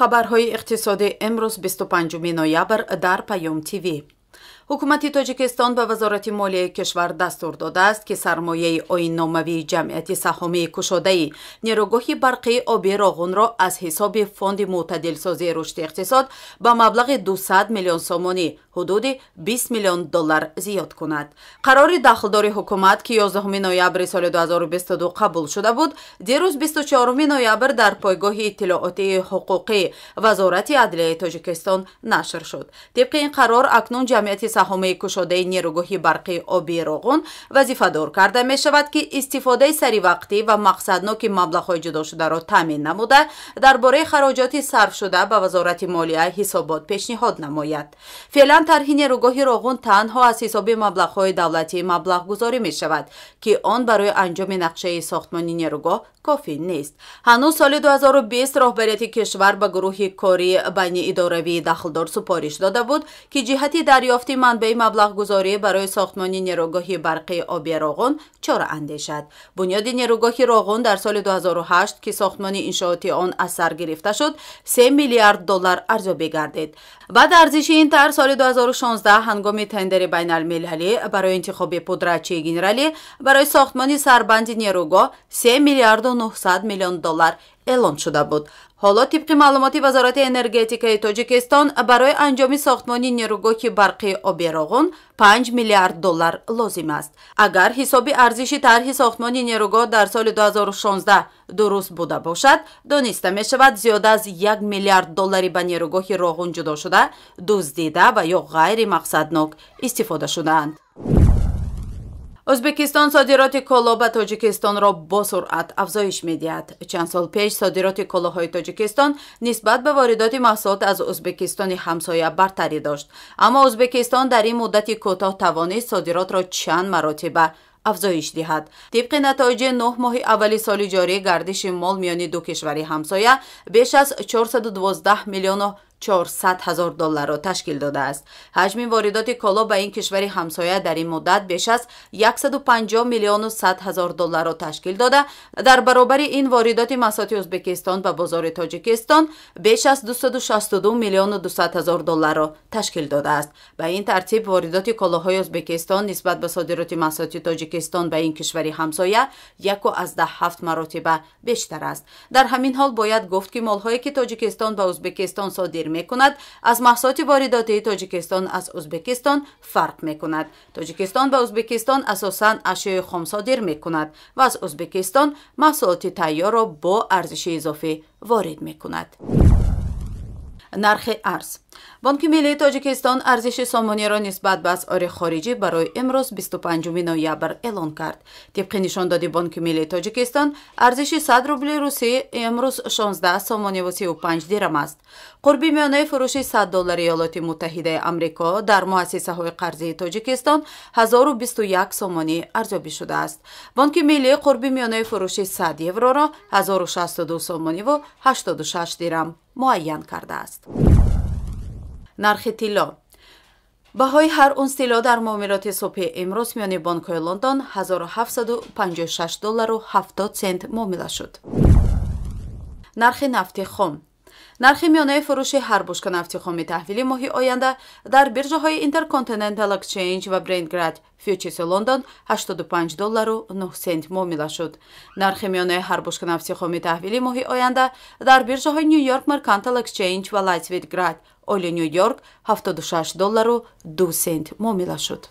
Хабарҳои иқтисодӣ имрӯз 25 ноябр дар Паём ТВ. Ҳукумати Тоҷикистон ба Вазорати молияи кишвар дастур додааст, ки сармояи оинномавии ҷамъияти саҳомии кушодаи нерӯгоҳи барқии обии Роғунро аз ҳисоби Фонди мӯътадилсозии рушди иқтисод ба маблағи 200 миллион сомонӣ, ҳудуди 20 миллион доллар зиёд кунад. Қарори дахлдори ҳукумат, ки 11 ноябри соли 2022 қабул шуда буд, дирӯз 24 ноябр дар пойгоҳи иттилоотии ҳуқуқии Вазорати адлияи Тоҷикистон нашр шуд. Тибқи ин қарор, акнун ҷамъияти саҳомии кушодаи нерӯгоҳи барқии обии Роғун вазифадор карда мешавад, ки истифодаи саривақтӣ ва мақсадноки маблағҳои ҷудошударо таъмин намуда, дар бораи хароҷоти сарфшуда ба Вазорати молия ҳисобот пешниҳод намояд. Феълан тарҳи нерӯгоҳи Роғун танҳо аз ҳисоби маблағҳои давлатӣ маблағгузорӣ мешавад, ки он барои анҷоми нақшаи сохтмони нерӯгоҳ кофӣ нест. Ҳанӯз соли 2020 роҳбарияти кишвар ба гурӯҳи кории байниидоравии дахлдор супориш дода буд, ки ҷиҳати дарёфти манбаи маблағгузорӣ барои сохтмони нерӯгоҳи барқии обии Роғун чора андешад. Бунёди нерӯгоҳи Роғун дар соли 2008, ки сохтмони иншооти он аз сар гирифта шуд, 3 миллиард доллар арзёбӣ гардид. Баъд арзиши ин тарҳ соли 2016 ҳангоми тендери байналмилалӣ барои интихоби пудратчии генералӣ барои сохтмони сарбанди нерӯгоҳ 3 миллиарду 900 миллион доллар эълон шуда буд. Ҳоло тибқи маълумоти Вазорати энергетикаи Тоҷикистон барои анҷоми сохтмони нерӯгоҳи барқии обии Роғун 5 миллиард доллар лозим аст. Агар ҳисоби арзиши тарҳи сохтмони нерӯгоҳ дар соли 2016 дуруст буда бошад, дониста мешавад, зиёда аз 1 миллиард доллари ба нерӯгоҳи Роғун ҷудошуда дуздида ва ё ғайримақсаднок истифода шудаанд. Ӯзбекистон содироти коло ба Тоҷикистонро бо суръат афзоиш медиҳад. Чанд сол пеш содироти колоҳои Тоҷикистон нисбат ба воридоти маҳсулот аз Ӯзбекистони ҳамсоя бартарӣ дошт. Аммо Ӯзбекистон дар ин муддати кӯтоҳ тавонист содиротро чанд маротиба афзоиш диҳад. Тибқи натоиҷи 9 моҳи аввали соли ҷорӣ, гардиши мол миёни ду кишвари ҳамсоя беш аз 412 миллиону 400 ҳазор долларро ташкил додааст. Ҳаҷми воридоти коло ба ин кишвари ҳамсоя дар ин муддат беш аз 150 миллиону 100 ҳазор долларро ташкил дода, дар баробари ин воридоти маҳсулоти Ӯзбекистон ба бозори Тоҷикистон беш аз 262 миллиону 200 ҳазор долларро ташкил додааст. Ба ин тартиб воридоти колоҳои Ӯзбекистон нисбат ба содироти маҳсулоти Тоҷикистон ба ин кишвари ҳамсоя 1,7 маротиба бештар аст. Дар ҳамин ҳол бояд гуфт, ки молҳое ки Тоҷикистон ба Ӯзбекистон содир мекунад, аз маҳсулоти воридотии Тоҷикистон аз Ӯзбекистон фарқ мекунад. Тоҷикистон ба Ӯзбекистон асосан ашёи хом содир мекунад ва аз Ӯзбекистон маҳсулоти тайёрро бо арзиши изофӣ ворид мекунад. Нархи арз. Бонки миллии Тоҷикистон арзиши сомониро нисбат ба асъори хориҷӣ барои имрӯз 25 ноябр эълон кард. Тибқи нишондоди Бонки миллии Тоҷикистон, арзиши 100 рубли русӣ имрӯз 16 сомониву 35 дирам аст. Қурби миёнаи фурӯши 100 доллари Иёлоти Муттаҳидаи Амрико дар муассисаҳои қарзии Тоҷикистон 1021 сомонӣ арзёбӣ шудааст. Бонки миллӣ қурби миёнаи фурӯши 100 евроро 1062 сомониву 86 дирам муайян кардааст. Нархи тилло. Баҳои ҳар унс тилло дар муомилоти субҳи имрӯз миёни бонкҳои Лондон 1756 доллару 70 сент муомила шуд. Нархи нафти хом. Нархи миёнаи фурӯши ҳар бушка нафти хоми таҳвили моҳи оянда дар биржаҳои Intercontinental Exchange ва Brent Grade Futures Лондон 85 доллару 9 сент муомила шуд. Нархи миёнаи ҳар бушка нафти хоми таҳвили моҳи оянда дар биржаҳои New York Mercantile Exchange ва Light Sweet Grade Oil New York 76 доллару 2 сент муомила шуд.